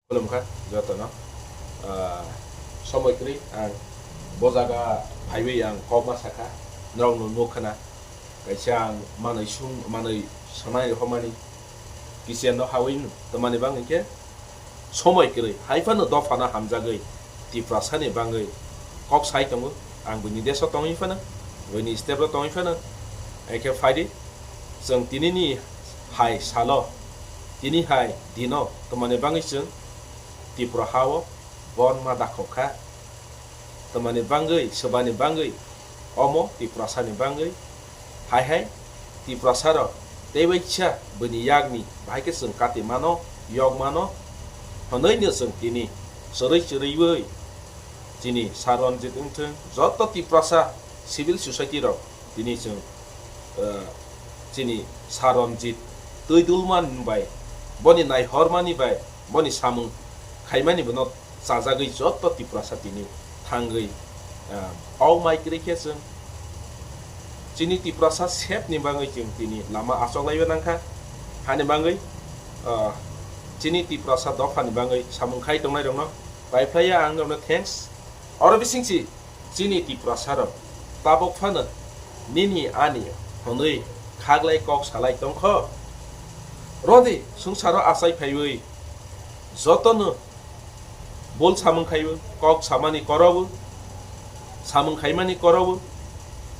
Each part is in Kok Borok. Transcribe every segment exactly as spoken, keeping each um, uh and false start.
Khulumkha jotono. Ah, somoi kwrwi ang bo jaga phaiwi ang kokma sakha, norokno nukha na. Kaisa ang manwi sung, manwi sanai rwmani kitchen no hawi tamani bang hinkhe somoi kwrwi hai phano dophano hamjagwi Tiprasani bangwi kok sai tongo. Ang buini desh o tongwi phano, buini step o tongwi phano, hinkhe phaidi chwng tinini hai salo, tini hai dino tamani bangwi chwng Tripura ha o bon ma dakhok kha. Tamani bangwi, swbani bangwi, omo Tiprasani bangwi, hai hai Tiprasarok teibaisa buini yakni bahai khe chwng kati mano, yok mano, hwnwi no chwng tini chwrwi chwrwiwi chini Sir Ranjit wngthwng, joto Tiprasa civil society rok tini chwng, eh, chini Sir Ranjit twi dulmani bai, boni naihormani bai, boni samung khaimani bono chajagwi joto Tiprasa tini thangwi, ah, kok mai kwrwi khe chwng chini Tiprasa sepni bangwi chwng tini lama achoklaiwi nangkha. Hani bangwi, ah, chini Tiprasa dophani bangwi samung khai tongnairokno paiphlaiya ang norokno thanks. Oro bisingsi chini Tiprasarok tabuk phano nini ani hwnwi khaglai kok salai tongkho. Rodi swngcharo achai phaiwi jotono bol samung khaio, kok samani korowo, samung khaimani korowo.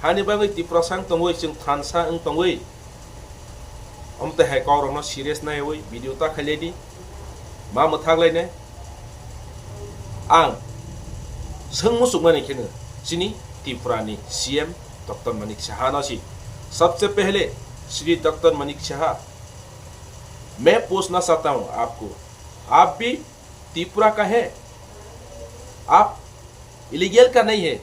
Hani bagwi Tiprasa wng tongwi, chwng thansa wng tongwi, omo twi hai kokrokno serious naiwi video ta khailai di, ma mwthak lainai. Ang swng muchukmani kheno chini Tripura ni C M Doctor Manik Saha no si. Sabse pehle Shri Doctor Manik Saha, main puchna chahta hu aapko, aap bhi Tripura ka hai, aap illegal ka nahi hai,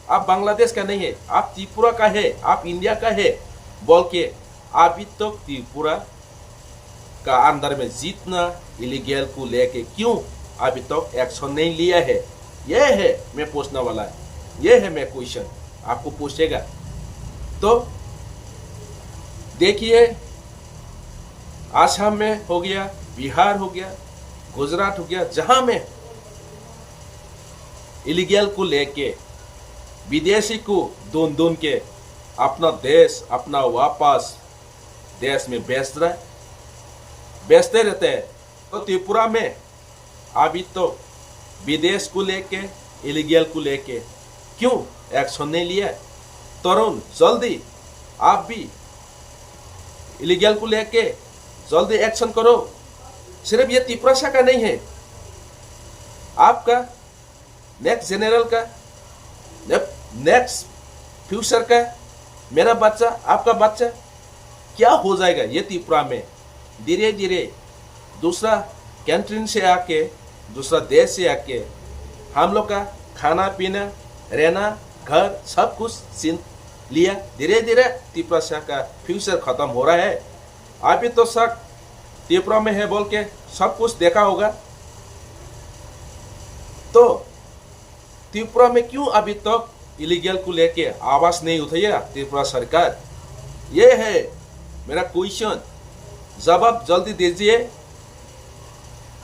aap Bangladesh ka nahi hai, aap Tripura ka hai, aap India ka hai, bol ke abhi tak Tripura ka andar mein jitna illegal ko leke kyun abhi tak action nahi liya hai? Ye hai main puchna wala, ye hai main question aapko puchega. To dekhiye, Assam mein ho gaya, Bihar ho gaya, Gujarat ho gaya, jahan mein illegal ko leke, bidesi ko dhun dhun ke apna desh, apna wapas desh mein bech raha hai, bechte rehte hain, to Tripura mein abhi tak bidesh ko leke, illegal ko leke kyun action nahi liya? Tarun, jaldi aap bhi illegal ko leke jaldi action karo. Sirf ye Tiprasa ka nahi hai, aapka next general ka, ne-, next future ka, mera bachcha, aapka bachcha, kya ho jayega ye Tripura mein? धीरे धीरे दूसरा कंट्री से आके, दूसरा देश से आके हम लोग का खाना पीना, रहना, घर, सब कुछ छीन लिया। धीरे धीरे तिपरासा का फ्यूचर खत्म हो रहा है। अभी तो शक त्रिपुरा में है बोल के सब कुछ देखा होगा। तो त्रिपुरा में क्यों अभी तक इलीगल को लेके आवाज नहीं उठाया त्रिपुरा सरकार? ये है मेरा क्वेश्चन, जवाब जल्दी दीजिए।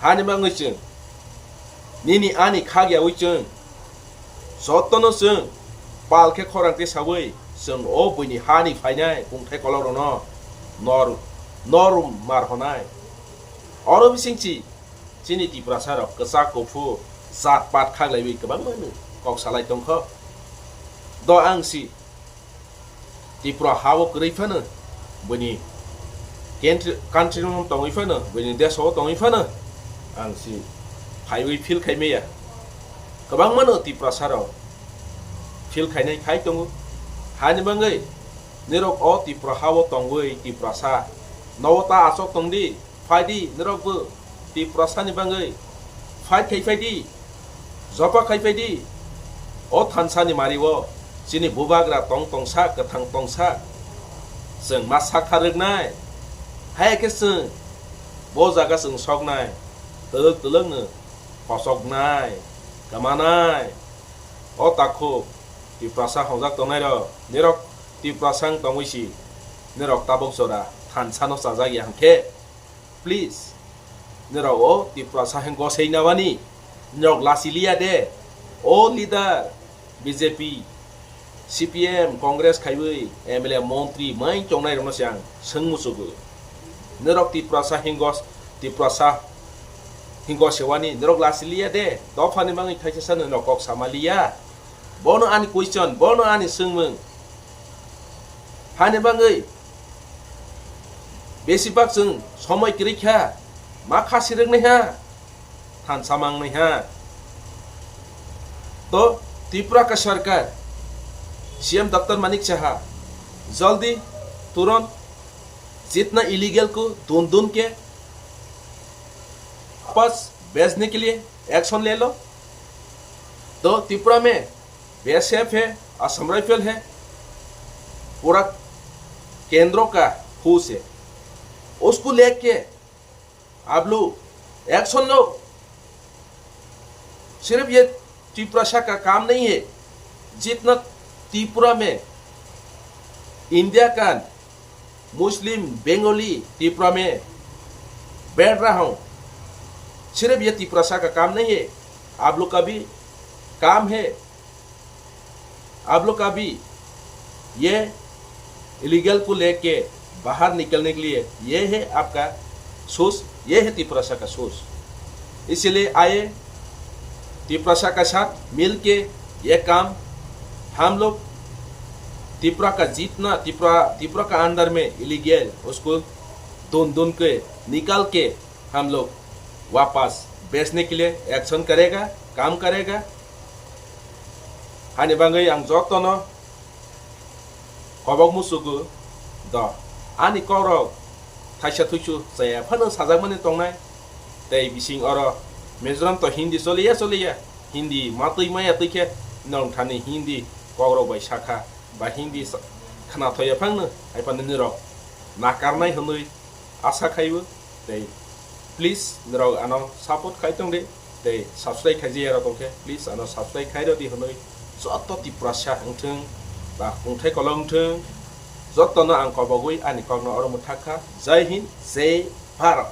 Hani mangwi chwng nini ani khagyawi chwng jotono chwng pal khe khorang tei sawi chwng o buini hani phainai kungthai kolokrokno nor, nor mar honai. Oro bisingchi chini Tiprasa rok kwchak kuphur jat pat khaglaiwi kwbangma no kok salai tongkho. Do ang si Tripura ha o kwrwi phano, buini country, country no tongwi phano, buini desh o tongwi phano, ang si phaiwi feel khai maya. Kwbangma no Tiprasa rok feel khainai khai tongo. Hani bangwi nirok o Tripura ha o tongwi Tiprasa no o ta achok tongdi. Phaidi, norokbo Tiprasani bangwi fight khai phaidi, jopa khai phaidi. O thansani mario chini bubagra tong tongsa, kwthang tongsa, chwng ma sak tharwknai. Haya khe chwng bo jaga chwng soknai, twlwk twlwkno pochoknai, kwmanai. O takhuk Tiprasa hongjak tongnairok, nirok Tiprasa wng tongwi si, nirok tabuk jora thansano chajak ya hwnkhe, please, Nirok o Tiprasa hingko sei nabani, nirok lasi liya de. O leader B J P, C P M, Congress khaiwi M L A, montri mai chongnai rokno se ang swng muchugo. Nirok Tiprasa hingko, Tiprasa hingko sewani, nirok lasi liya de. Dophani mangwi thaisa sano nirok kok sama liya. Bono ani question, bono ani swngmung. Hani bangwi besibak chwng somoi kwrwi kha, ma kha sirwknai ha, thansa mangnai ha. To Tripura ka sarkar, C M Doctor Manik Saha, jaldi, turant jitna illegal ko dun dun ke वापस भेजने के लिए एक्शन ले लो। तो त्रिपुरा में B S F है, असम राइफल है, पूरा केंद्रों का फोर्स है, उसको लेके आप लोग एक्शन लो। सिर्फ ये त्रिपुरासा का काम नहीं है, जितना त्रिपुरा में इंडिया का मुस्लिम बंगाली त्रिपुरा में बैठ रहा हूँ, सिर्फ ये त्रिपुरासा का काम नहीं है, आप लोग का भी काम है। आप लोग का भी ये इलीगल को लेके बाहर निकलने के लिए ये है आपका सोच, ये है तिपरासा का सोच। इसीलिए आइए तिपरासा का साथ मिलके ये काम हम लोग तिपरा का जितना, तिपरा, तिपरा का अंदर में इलीगल उसको ढूंढ ढूंढ के निकाल के हम लोग वापस भेजने के लिए एक्शन करेगा, काम करेगा। Hani bagwi ang jotono kobok muchugo do. Ani kokrok thaisa thuisu chaya phano sajakmani tongnai. Tei bising oro Mizoram to Hindi choliya choliya. Hindi matwi maya twi khe nongthani Hindi kokrok bai sakha ba Hindi sa-, khna thoya phangno hai phano nirok nakarnai hwnwi asa khaibo. Tei please nirok ano support khai tong di. Tei subscribe khai jaya rok tong khe please ano subscribe khai rw di hwnwi joto Tiprasa wngthwng ba wngthai kolok wngthwng jotono ang kobogwi ani kokno oro mwthak kha. Jai Hind, Jai Bharat.